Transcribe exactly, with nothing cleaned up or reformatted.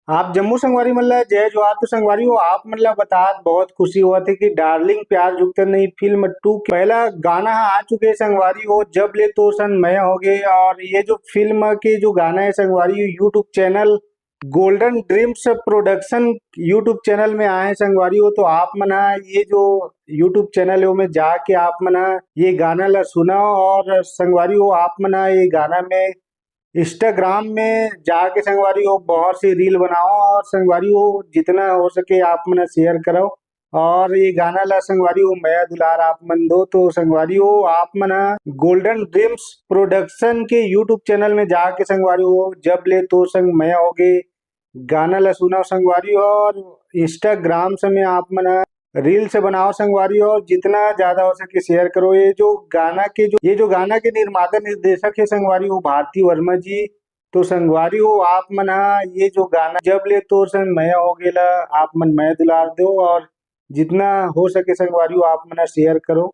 आप जम्मो संगवारी मन ला जय जोहार। तो संगवारी हो, आप मन ला बतात बहुत खुशी होवत हे कि डार्लिंग प्यार झुकता नहीं फिल्म टू के पहला गाना ह आ चुके हे संगवारी हो, जब ले तोर संग मैं होगे। और ये जो फिल्म के जो गाना हे संगवारी हो, YouTube channel golden dreams production YouTube channel में आए हैं संगवारी हो। तो आप मन ह ये जो YouTube चैनल हे ओमे जाके आप मन ह ये गाना ला सुनाओ। और संगवारी हो, आप मन ह ये गाना में Instagram में जाके संगवारी हो बहुत सी रील बनाओ। और संगवारी हो जितना हो सके आप मन शेयर करो। और ये गाना ला संगवारी हो मया दुलार आप मन दो। तो संगवारी हो, आप मन ह गोल्डन ड्रीम्स प्रोडक्शन के YouTube चैनल में जाके संगवारी हो जब ले तोर संग मया होगे गाना ला सुनाओ संगवारी हो। और Instagram से में आप मन ह रील्स बनाओ संगवारी हो, और जितना ज्यादा हो सके शेयर करो। ये जो गाना के जो ये जो गाना के निर्माता निर्देशक हे संगवारी हो भारती वर्मा जी। तो संगवारी हो, आप मन ह ये जो गाना जब ले तोर संग मया होगे ला आप मन मया दुलार दो, और जितना हो सके संगवारी हो आप मन ह शेयर करो।